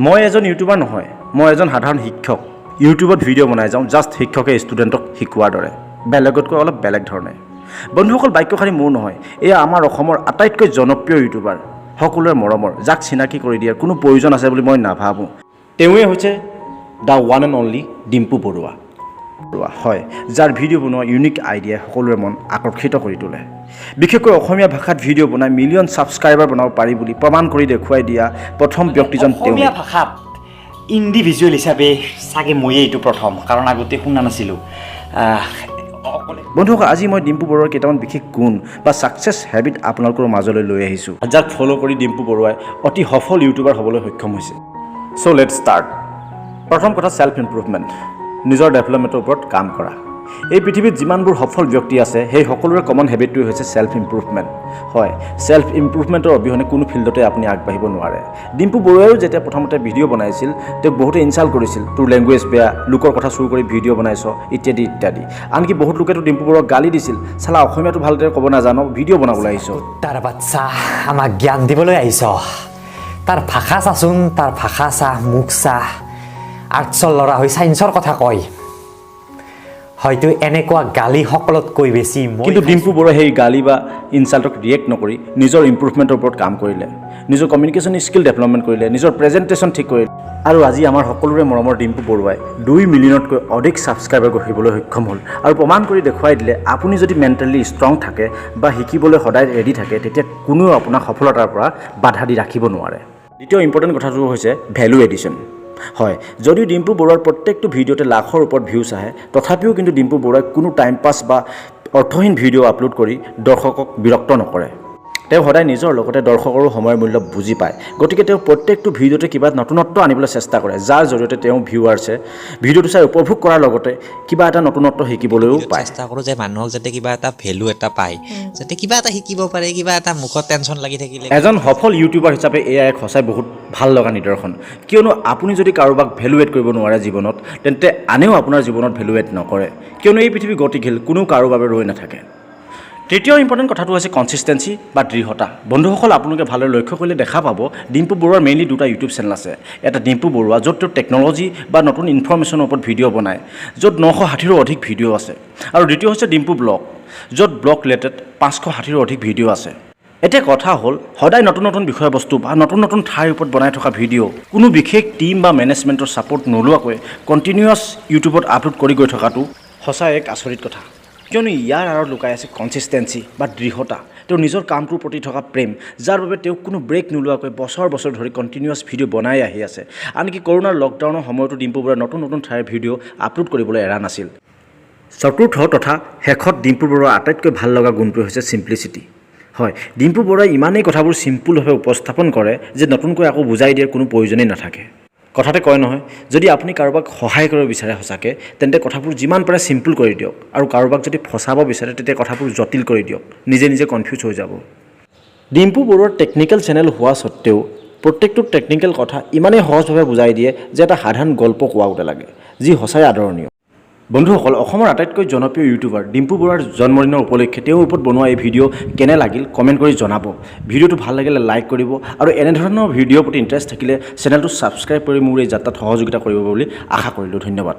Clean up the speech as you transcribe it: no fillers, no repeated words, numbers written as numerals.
মই এজন ইউটিউবাৰ নহয়, মই এজন সাধাৰণ শিক্ষক। ইউটিউবত ভিডিঅ' বনাই যাওঁ, জাষ্ট শিক্ষকে ষ্টুডেণ্টক শিকোৱাৰ দৰে, বেলেগতকৈ অলপ বেলেগ ধৰণে। বন্ধুসকল, বাক্যশাৰী মোৰ নহয়, এয়া আমাৰ অসমৰ আটাইতকৈ জনপ্ৰিয় ইউটিউবাৰ, সকলোৰে মৰমৰ, যাক চিনাকি কৰি দিয়াৰ কোনো প্ৰয়োজন আছে বুলি মই নাভাবোঁ। তেওঁৱে হৈছে the one and only Dimpu Barua. Barua হয়, যাৰ ভিডিঅ' বনোৱা ইউনিক আইডিয়াই সকলোৰে মন আকৰ্ষিত কৰি তোলে। বিশেষকৈ অসমীয়া ভাষাত ভিডিঅ' বনাই মিলিয়ন ছাবস্ক্ৰাইবাৰ বনাব পাৰি বুলি প্ৰমাণ কৰি দেখুৱাই দিয়া প্ৰথম ব্যক্তিজন তেওঁ। অসমীয়া ভাষাত ইণ্ডিভিজুৱেল হিচাপে চাগে ময়ে এইটো প্ৰথম, কাৰণ আগতে শুনা নাছিলোঁ অকলে। বন্ধুসকল, আজি মই ডিম্পু বৰুৱাৰ কেইটামান বিশেষ গুণ বা ছাকচেছ হেবিট আপোনালোকৰ মাজলৈ লৈ আহিছোঁ, যাক ফ'ল' কৰি ডিম্পু বৰুৱাই অতি সফল ইউটিউবাৰ হ'বলৈ সক্ষম হৈছে। So let's start. প্ৰথম কথা, ছেল্ফ ইম্প্ৰুভমেণ্ট, নিজৰ ডেভেলপমেণ্টৰ ওপৰত কাম কৰা। এই পৃথিৱীত যিমানবোৰ সফল ব্যক্তি আছে, সেই সকলোৰে কমন হেবিটটোৱে হৈছে ছেল্ফ ইম্প্ৰুভমেণ্ট। হয়, ছেল্ফ ইম্প্ৰুভমেণ্টৰ অবিহনে কোনো ফিল্ডতে আপুনি আগবাঢ়িব নোৱাৰে। ডিম্পু বৰুৱাইও যেতিয়া প্ৰথমতে ভিডিঅ' বনাইছিল, তেওঁক বহুতে ইনচাল্ট কৰিছিল, তোৰ লেংগুৱেজ বেয়া, লোকৰ কথা চুৰ কৰি ভিডিঅ' বনাইছ, ইত্যাদি ইত্যাদি। আনকি বহুত লোকেতো ডিম্পু বৰুৱাক গালি দিছিল, চালা অসমীয়াটো ভালদৰে ক'ব নাজান, ভিডিঅ' বনাবলৈ আহিছ। তাৰ বাচ্চা, আমাক জ্ঞান দিবলৈ আহিছ। তাৰ ভাষা চাচোন, তাৰ ভাষা চা, মুখ চা। আৰ্টছৰ ল'ৰা হৈ ছায়েন্সৰ কথা কয়। হয়তো এনেকুৱা গালি সকলোতকৈ বেছি মই কিন্তু ডিম্পু বৰুৱাই সেই গালি বা ইনচাল্টক ৰিয়েক্ট নকৰি নিজৰ ইম্প্ৰুভমেণ্টৰ ওপৰত কাম কৰিলে, নিজৰ কমিউনিকেশ্যন স্কিল ডেভেলপমেণ্ট কৰিলে, নিজৰ প্ৰেজেণ্টেশ্যন ঠিক কৰিলে আৰু আজি আমাৰ সকলোৰে মৰমৰ ডিম্পু বৰুৱাই 2 মিলিয়নতকৈ অধিক ছাবস্ক্ৰাইবাৰ গঢ়িবলৈ সক্ষম হ'ল আৰু প্ৰমাণ কৰি দেখুৱাই দিলে, আপুনি যদি মেণ্টেলি ষ্ট্ৰং থাকে বা শিকিবলৈ সদায় ৰেডি থাকে, তেতিয়া কোনেও আপোনাক সফলতাৰ পৰা বাধা দি ৰাখিব নোৱাৰে। দ্বিতীয় ইম্পৰ্টেণ্ট কথাটো হৈছে ভেলু এডিশ্যন। হয়, যদিও ডিম্পু বৰুৱাৰ প্ৰত্যেকটো ভিডিঅ'তে লাখৰ ওপৰত ভিউজ আহে, তথাপিও কিন্তু ডিম্পু বৰুৱাই কোনো টাইম পাছ বা অৰ্থহীন ভিডিঅ' আপলোড কৰি দৰ্শকক বিৰক্ত নকৰে। তেওঁ সদায় নিজৰ লগতে দৰ্শকৰো সময়ৰ মূল্য বুজি পায়। গতিকে তেওঁ প্ৰত্যেকটো ভিডিঅ'তে কিবা নতুনত্ব আনিবলৈ চেষ্টা কৰে, যাৰ জৰিয়তে তেওঁ ভিউৱাৰ্ছে ভিডিঅ'টো চাই উপভোগ কৰাৰ লগতে কিবা এটা নতুনত্ব শিকিবলৈও পায়। চেষ্টা কৰোঁ যে মানুহক যাতে কিবা এটা ভেলু এটা পায়, যাতে কিবা এটা শিকিব পাৰে, কিবা এটা মুখত টেনশ্যন লাগি থাকিলে। এজন সফল ইউটিউবাৰ হিচাপে এয়া এক সঁচাই বহুত ভাল লগা নিদৰ্শন। কিয়নো আপুনি যদি কাৰোবাক ভেলু এড কৰিব নোৱাৰে জীৱনত, তেন্তে আনেও আপোনাৰ জীৱনত ভেলু এড নকৰে। কিয়নো এই পৃথিৱী গতিশীল, কোনো কাৰো বাবে ৰৈ নাথাকে। তৃতীয় ইম্পৰ্টেণ্ট কথাটো হৈছে কনচিষ্টেঞ্চি বা দৃঢ়তা। বন্ধুসকল, আপোনালোকে ভালদৰে লক্ষ্য কৰিলে দেখা পাব, ডিম্পু বৰুৱাৰ মেইনলি দুটা ইউটিউব চেনেল আছে। এটা ডিম্পু বৰুৱা, য'ত তেওঁ টেকন'লজি বা নতুন ইনফৰ্মেশ্যনৰ ওপৰত ভিডিঅ' বনায়, য'ত 960ৰো অধিক ভিডিঅ' আছে। আৰু দ্বিতীয় হৈছে ডিম্পু ব্লগ, য'ত ব্লগ ৰিলেটেড 560ৰো অধিক ভিডিঅ' আছে। এতিয়া কথা হ'ল, সদায় নতুন নতুন বিষয়বস্তু বা নতুন নতুন ঠাইৰ ওপৰত বনাই থকা ভিডিঅ' কোনো বিশেষ টীম বা মেনেজমেণ্টৰ ছাপৰ্ট নোলোৱাকৈ কণ্টিনিউৱাছ ইউটিউবত আপলোড কৰি গৈ থকাটো সঁচাই এক আচৰিত কথা। কিয়নো ইয়াৰ আঁৰত লুকাই আছে কনচিষ্টেঞ্চি বা দৃঢ়তা, তেওঁ নিজৰ কামটোৰ প্ৰতি থকা প্ৰেম, যাৰ বাবে তেওঁ কোনো ব্ৰেক নোলোৱাকৈ বছৰ বছৰ ধৰি কণ্টিনিউৱাছ ভিডিঅ' বনাই আহি আছে। আনকি কৰোণাৰ লকডাউনৰ সময়তো ডিম্পু বৰুৱাই নতুন নতুন ঠাইৰ ভিডিঅ' আপলোড কৰিবলৈ এৰা নাছিল। চতুৰ্থ তথা শেষত ডিম্পু বৰুৱাৰ আটাইতকৈ ভাল লগা গুণটো হৈছে চিম্প্লিচিটি। হয়, ডিম্পু বৰুৱাই ইমানেই কথাবোৰ চিম্পুলভাৱে উপস্থাপন কৰে যে নতুনকৈ আকৌ বুজাই দিয়াৰ কোনো প্ৰয়োজনেই নাথাকে। কথাতে কয় নহয়, যদি আপুনি কাৰোবাক সহায় কৰিব বিচাৰে সঁচাকৈ, তেন্তে কথাবোৰ যিমান পাৰে চিম্পুল কৰি দিয়ক আৰু কাৰোবাক যদি ফচাব বিচাৰে, তেতিয়া কথাবোৰ জটিল কৰি দিয়ক, নিজে নিজে কনফিউজ হৈ যাব। ডিম্পু বৰুৱাৰ টেকনিকেল চেনেল হোৱা স্বত্তেও প্ৰত্যেকটো টেকনিকেল কথা ইমানেই সহজভাৱে বুজাই দিয়ে যে এটা সাধাৰণ গল্প কোৱা গতে লাগে, যি সঁচাই আদৰণীয়। বন্ধুসকল, অসমৰ আটাইতকৈ জনপ্ৰিয় ইউটিউবাৰ ডিম্পু বৰুৱাৰ জন্মদিনৰ উপলক্ষে তেওঁৰ ওপৰত বনোৱা এই ভিডিঅ' কেনে লাগিল, কমেণ্ট কৰি জনাব। ভিডিঅ'টো ভাল লাগিলে লাইক কৰিব আৰু এনেধৰণৰ ভিডিঅ'ৰ প্ৰতি ইণ্টাৰেষ্ট থাকিলে চেনেলটো ছাবস্ক্ৰাইব কৰি মোৰ এই যাত্ৰাত সহযোগিতা কৰিব বুলি আশা কৰিলোঁ। ধন্যবাদ।